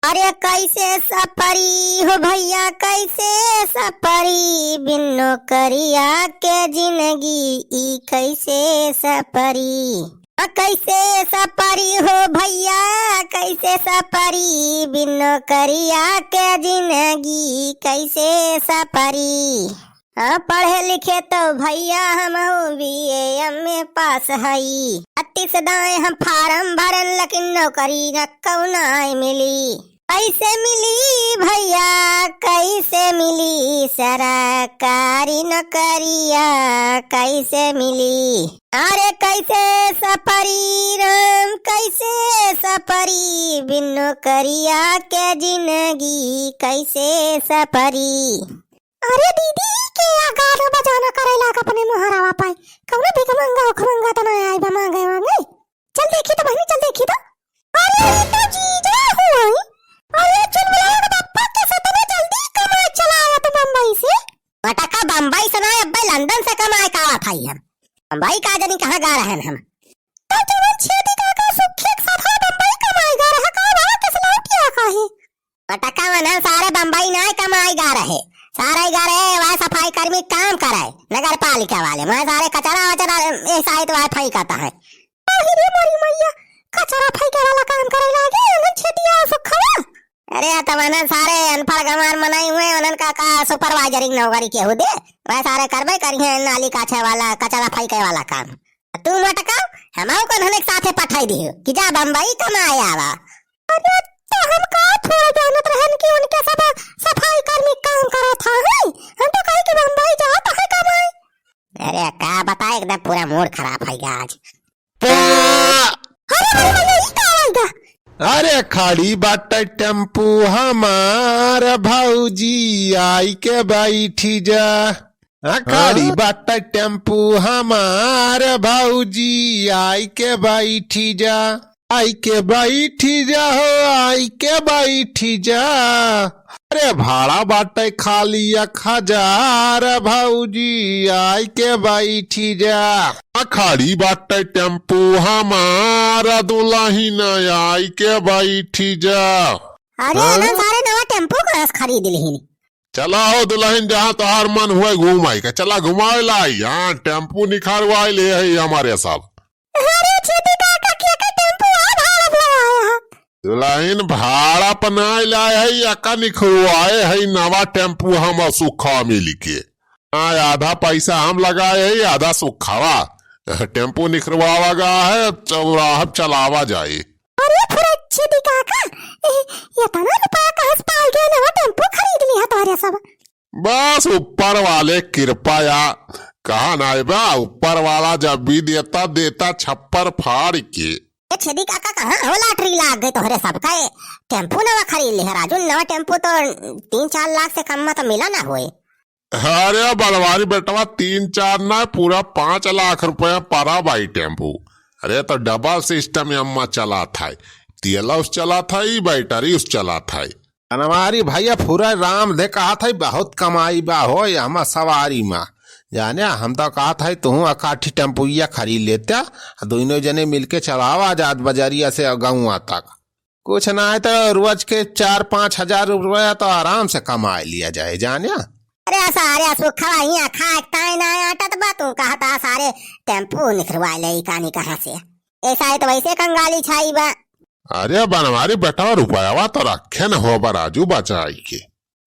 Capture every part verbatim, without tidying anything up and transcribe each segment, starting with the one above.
अरे कैसे सपरी हो भइया, कैसे सपरी, बिन नौकरिया के जिनगी ई कैसे सपरी। आ, कैसे सपरी हो भइया, कैसे सपरी, बिन नौकरिया के जिनगी कैसे सपरी। हाँ, पढ़े लिखे तो भइया हमहू B A M A पास हई। अत्ती से दाएं हम फारम भरन, लेकिन नौकरी न कौनाय मिली। कैसे मिली भइया, कैसे मिली सरकारी नौकरिया, कैसे मिली? अरे कैसे सपरी राम, कैसे सपरी, बिन नौकरिया के जिनगी कैसे सपरी? अरे दीदी, के आ गाना बजाना करे लाग अपने मोहरावा पाए? कौनो भिखमंगा उखमंगा तो ना आए बा मांगे मांगे? चल देखी तो बहिनी, चल देखी तो। अरे ई तो जीजा हुआई। अरे चुलबुलावा के बप्पा, कैसे तने जल्दी कमाए चला आया तू बम्बई से? मटका, बम्बई से ना, अब्बे लंदन से कमाए का आवत हई हम। बम्बई का जनी कहाँ गा रहन हम। तो जवन छेदी काका सुखी के साथ बम्बई कमाए गा रहा का, वहाँ कैसे लौट गया काहे? पटका मनन सारे बम्बई नाय कमाई गा रहे, सारे गा रहे वह सफाई कर्मी काम करे, नगर पालिका वाले, वह सारे कचरा वचरा ए साइड वह फेंकता है। अरे मोरी मैया, कचरा फेंके वाला काम करे लागे, अनन छेतिया सुखवा। अरे, तब अनन सारे अनपढ़ गंवार मनई हुए, उनन का, का सुपरवाइजरिंग नौकरी केहू दे, वह सारे करबे करिहे नाली काछे वाला, कचरा फेंके वाला काम। तू मटका, हमहू को उन्हने के साथे पठाई दिहु कि जा बम्बई कमाए आवा। अरे, तो हम का थोड़ा जानत रहन कि उनके सब सफाई कर्मी काम करत हई? हम तो कही कि बम्बई जात है कमाए। अरे, का बताए, एकदम पूरा मूड खराब है आज। अरे, अरे, अरे, ई का आवाज बा? अरे, खड़ी बाटे टेम्पू हमार भौजी, आई के बैठी जा। हाँ, खड़ी हाँ? बाटे टेम्पू हमार भौजी, आई के बैठी जा। आई के बैठी जा हो, आई के बैठी जा। अरे भाड़ा बाटे खाली एक हजार भौजी, आई के बैठी जा। आ खड़ी बाटे टेम्पू हमार दुलहिन, आई के बैठी जा। अरे हाँ? अनन सारे नवा टेम्पू कहाँ से खरीद लिहिन? चला हो दुलहिन, जहाँ तोहार मन हुए घूम आई के, चला घुमाए लाई। हाँ, टेम्पू निखरवाए ले है हमारे सब। अरे छेदी काका, के के टेम्पू आ भाड़ा पे आया है? दुलहिन भाड़ा पे नाय लाए है, एका निखरवाए है नवा टेम्पू हम सुखा मिल के। हाँ, आधा पैसा हम लगाए है, आधा सुखावा। टेम्पू निखरवावा गा है, चौराहा पे चलावा जाए। अरे फुरच्छेदी काका, ए, एतना रुपया कहाँ से पाल के नवा टेम्पू खरीद लिहा तोहरे सब? बस ऊपर वाले कृपया, कहा नाय बा, ऊपर वाला जब भी देता, देता छप्पर फाड़ के। ए छेदी काका, कहाँ हो लॉटरी लाग गई तोहरे सबका? ए, टेम्पू नवा खरीद लिहा राजू, नवा टेम्पू तो तीन चार लाख से कम में तो मिला ना होए। अरे बनवारी बेटवा, तीन चार ना, पूरा पाँच लाख रुपया परा बाई टेम्पू। अरे तो डबल सिस्टम अम्मा चलात है, तेलउस चलात है, ई बैटरीउस चलात है। बनवारी भइया, फुरे राम दे कहत है, बहुत कमाई बा हो अम्मा सवारी मा। जाने, हम तो कहत है, तुहूँ अकाठी टेम्पुइया खरीद लेत्या, दुइनो जने मिलके चलावा जात बजरिया से गौवा तक। कुछ नाहीं तो रोज के चार पाँच हजार रुपया तो आराम से कमाए लिया जाए, जाने। अरे सारे सुखवा हियाँ खाए ताई ना आटत बा, तू कहता सारे टेम्पू निखरवा ले कानी कहाँ से? ऐसा है तो वैसे कंगाली छाई बा। अरे बनवारी बेटा, रुपयावा तो रखे न हो बा राजू बचाई के।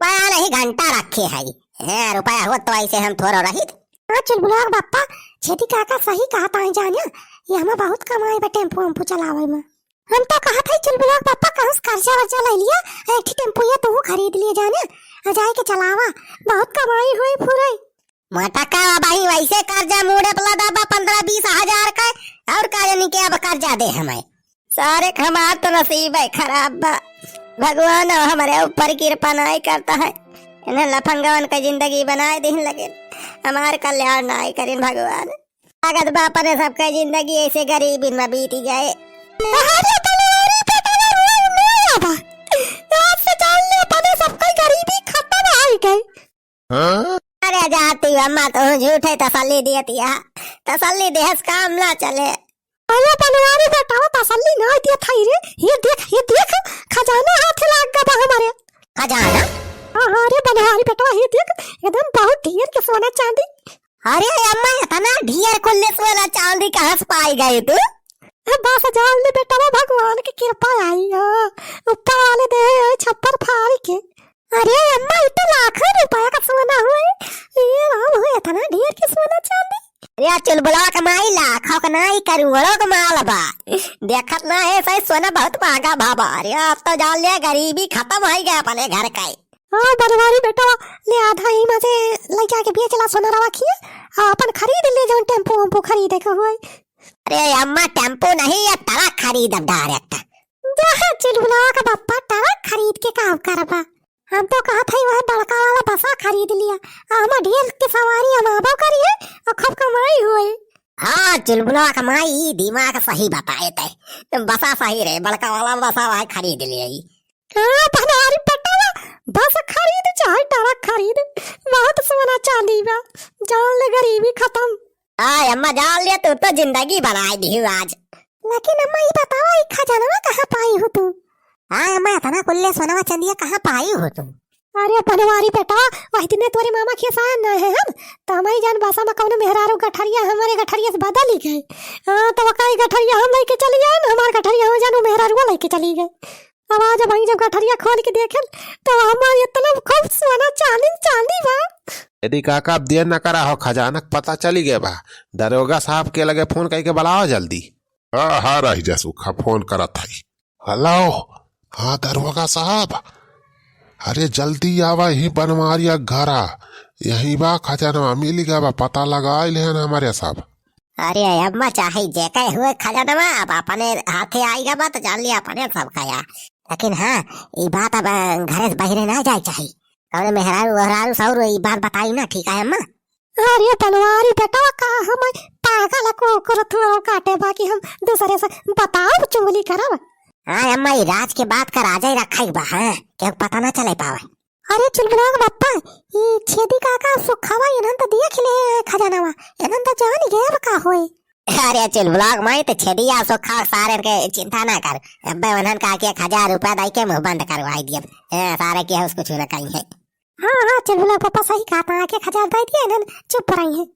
पया नहीं घंटा रखे है। हाँ, रुपया हो तो ऐसे हम थोड़ो रहित। हाँ, चुलबुलावा के बप्पा, छेदी काका सही कहत है जाने, ये हमें बहुत कमाई बा टेम्पू वेम्पू चलावे में। हम तो कहत है चुलबुलावा के बप्पा कहूँ से कर्जा वर्जा ले लिया, एक ठी टेम्पू ये तू खरीद लिया जाने, आ जाए के चलावा, बहुत कमाई होई फुरे। मटका अब ही वैसे कर्जा मूड़े पे लदा बा पन्द्रह बीस हजार का, और का जानी के अब कर्जा दे हमें। सारे हमार तो नसीब है खराब बा। भगवान अब हमरे ऊपर कृपा नाय करता है। इन्हें लफंगवन के जिंदगी बनाए दिन लगे, हमार कल्याण नाय करिन भगवान। लागत बा अपने सबके जिंदगी ऐसे गरीबी में बीती जाए। अरे तलवारी पे तलवार हुआ नहीं आवा। आज से जान ले अपने सबके गरीबी खत्म हो गई। हाँ? अरे जाती अम्मा, तू झूठे तसल्ली दियतिया। तसल्ली देहस काम ना चले। अरे बनवारी बेटा, तसल्ली ना दिया था रे। ये देख, ये देख, खजाना हाथ लाग बेटवा, ही देख, एकदम बहुत ढेर के सोना चांदी। अरे अम्मा, इतना ढेर कुल्ले सोना चांदी कहाँ से पाई गए तू? ए, बस जान ले बेटवा, भगवान के कृपा आई है, ऊपर वाले दे है छप्पर फाड़ के। अरे अम्मा, ई तो लाखों रुपया का सोना हुए। ये राम हो, इतना ढेर के सोना चांदी। अरे चुलबुला के माई, लाखों के नाई, करोड़ों के माल बा। देखत ना है, सही सोना बहुत महंगा भा बा। अरे अब तो जान लिया, गरीबी खत्म होइ गया अपने घर का। हाँ बनवारी बेटवा, ले आधा ही में से लइका के बेच ला सोना रवा खिए, आ अपन खरीद ले जौन टेम्पो वेम्पो खरीदे के हुए। अरे अम्मा, टेम्पो नहीं, ये ट्रक खरीदब direct। जा चुलबुला का बप्पा, ट्रक खरीद के का करबा? हम तो कहत हई वह बड़का वाला बसा खरीद लिया, आ हमा ढेर के सवारी हम आबो करिए, और खूब कमाई होई। हाँ चुलबुला का माई, ई दिमाग सही बताए तै, बसा सही रहे, बड़का वाला बसा वह खरीद लिया। हाँ बनवारी बेटवा, बस खरीद चाहे ट्रक खरीद, बहुत सोना चांदी बा, जान ले गरीबी खत्म। आय अम्मा, जान ले, तू तो जिंदगी बनाए दिहू आज। लेकिन अम्मा, ई बतावा, ई खजानवा कहाँ पाई हो तू? हाँ अम्मा, इतना कुल्ले सोनवा चंदिया कहाँ पाई हो तू? अरे बनवारी बेटवा, वही दिने तोरे मामा खियान ना है हम, तो हमारी जान बसा में कौनो मेहरारू गठरिया, हमारे गठरिया से बदल ही गए। हाँ, तो वकाई गठरिया हम लेके चली गए ना, हमार गठरिया हो जान, वो मेहरारू लेके चली गए। अब आज भाई जब गठरिया खोल के देखेन, तो हमार इतना खूब सोना चांदी चांदी बा। यदि काका, अब देर न करा हो, खजानक पता चली गए बा। दरोगा साहब के लगे फोन करके बुलाओ जल्दी। हाँ, हाँ, रह जा सुखा, फोन करत हई। हेलो, हाँ दरोगा साहब, अरे जल्दी आवा, यही बनवारिया घरा, यही बा खजानवा, मिल गया बा, पता लगा लेहन हमारे सब। अरे अम्मा, चाहे जेके हुए खजानवा, अब अपने हाथे आइगा बा, तो जान लिया अपने सब खाया। लेकिन हाँ, ई बात अब घरे से बहिरे ना जाए चाही। कौनो मेहरारू ओहरारू सौर ई बात बताई ना, ठीक है अम्मा? अरे बनवारी बेटवा, का हम पागल को करत हुआ काटे बा कि हम दूसरे से बताओ चुगली करब? हाँ अम्मा, ई राज के बात का राजा ही रखा ही बा, हाँ, केहू पता ना चले पावे। अरे चुलबुला के बप्पा, ई छेदी काका सुखावा इन्हन तो देख ले खजानावा, इन्हन तो जान गए अब का होए। अरे चुलबुला के माई, तो छेदिया सुखा सारे के चिंता ना कर, अब्बे उन्हन का के एक हजार रुपया दाई के मुंह बंद करवाई दियब। ए, सारे के उसको छूना कहीं है। हाँ, हाँ, चुलबुला के पप्पा सही कहा था, एक एक हजार दाई दिए इन्हन चुप रही है।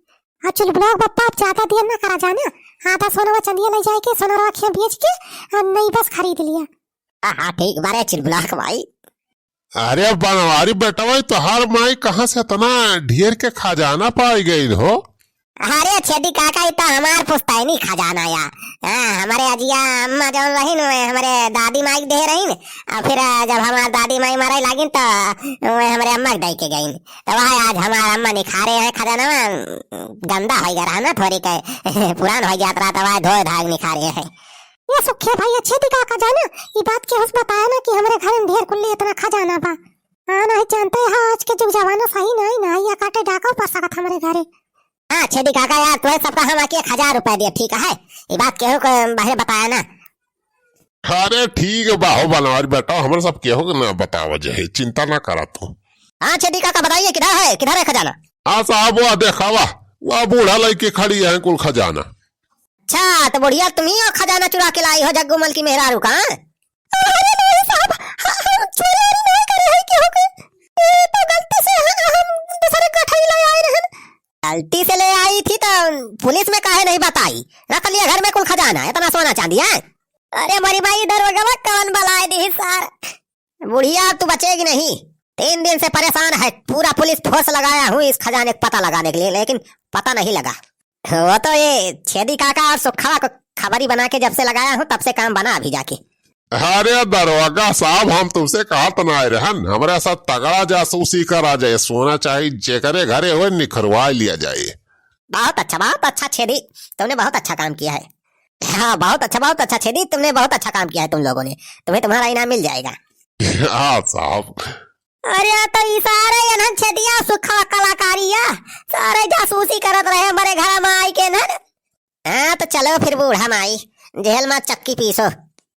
हाँ चुलबुला के पप्पा, अब ज्यादा देर ना करा जाना, आधा सोनवा चंदिया ले जाए के सोना रखिया बेच के और नई बस खरीद लिया। हाँ, हाँ, ठीक बारे चुलबुला के माई। अरे बनवारी बेटवा, तोहार माई कहाँ से इतना ढेर के खजाना पाई गई हो? अरे छेदी काका, ई तो हमार पुश्तैनी खजाना या। हाँ, हमारे अजिया अम्मा जौन रहीन, वे हमारे दादी माई के दे रहीन। और फिर, आ, जब हमार दादी माई मरे लागिन, तो वे हमारे अम्मा के दे के गईन। तो वह आज हमार अम्मा निखारे हैं खजाना, गंदा हो गया रहा ना, थोड़ी के पुरान हो गया रहा, तो वह धोए धाग निखारे हैं। ये सुखे भाई, अच्छे दिखा खजाना, ये बात केहू से बताया ना कि हमारे घर में ढेर कुल्ली इतना खजाना बा। हाँ, नहीं जानते हैं, आज के जुग जमाना सही नहीं ना, या काटे डाका पा सकत हमारे घरे। हाँ, छेदी काका यार, तोहे सबका हम आके एक हजार रुपया दिए, ठीक है? ये बात केहू को बाहर बताया ना। अरे ठीक बा हो बनवारी बेटा, हमरे सब केहू के ना बतावा जाए, चिंता ना करा तू। हाँ, छेदी काका बताइए, किधर है, किधर है खजाना? हाँ साहब, वह देखावा, वह बूढ़ा लइके खड़ी है कुल खजाना। अच्छा, तो बुढ़िया तुम ही हो खजाना चुरा के लाई हो जग्गू मल की मेहरारू का, हाँ? अरे नहीं साहब, ह-, हम चोरी वोरी नहीं करे हैं केहू के। ये तो गलती से ह-, हम दूसरे गठरी ले आए रहन। गलती से ले आई थी तो पुलिस में काहे नहीं बताई? रख लिया घर में कुल खजाना, इतना सोना चांदी है। अरे मरी माई, दरोगा कौन बलाए दी सार? बुढ़िया, तू बचेगी नहीं। तीन दिन से परेशान है, पूरा पुलिस फोर्स लगाया हूँ इस खजाने का पता लगाने के लिए, लेकिन पता नहीं लगा। वो तो ये छेदी काका और सुखवा को खबरी बना के जब से लगाया हूँ, तब से काम बना अभी जाके। अरे दरोगा साहब, हम तुमसे कहत ना आए रहन, हमारे साथ तगड़ा जासूसी करा जाए, सोना चाही जेकरे घरे होए निखरवा लिया जाए। बहुत अच्छा, बहुत अच्छा छेदी, तुमने बहुत अच्छा काम किया है। हाँ, बहुत अच्छा, बहुत अच्छा छेदी, तुमने बहुत अच्छा काम किया है तुम लोगों ने, तुम्हें तुम्हारा इनाम मिल जाएगा। हाँ साहब। अरे तो ई सारे इन्हन छेदिया सुखा कलाकारिया, सारे जासूसी करत रहे हमारे घर में आई के इन्हन। हाँ तो चलो फिर बूढ़ा माई, जेल में चक्की पीसो।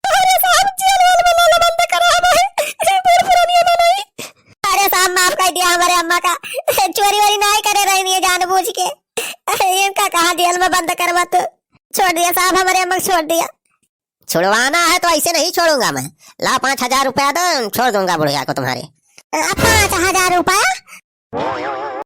अरे साहब, जेल वेल में ना बंद करा हमें, बूढ़ पुरानिया में नहीं। अरे साहब, माफ कर दिया हमारे अम्मा का, चोरी वोरी नहीं करे रही है जानबूझ के। अरे इनका कहाँ जेल में बंद करवा तू? छोड़ दिया साहब, हमारे अम्मा को छोड़ दिया। छुड़वाना है तो ऐसे नहीं छोड़ूंगा मैं। ला पाँच हजार रुपया दो, छोड़ दूंगा बुढ़िया को तुम्हारे। आ, पाँच हजार रुपया?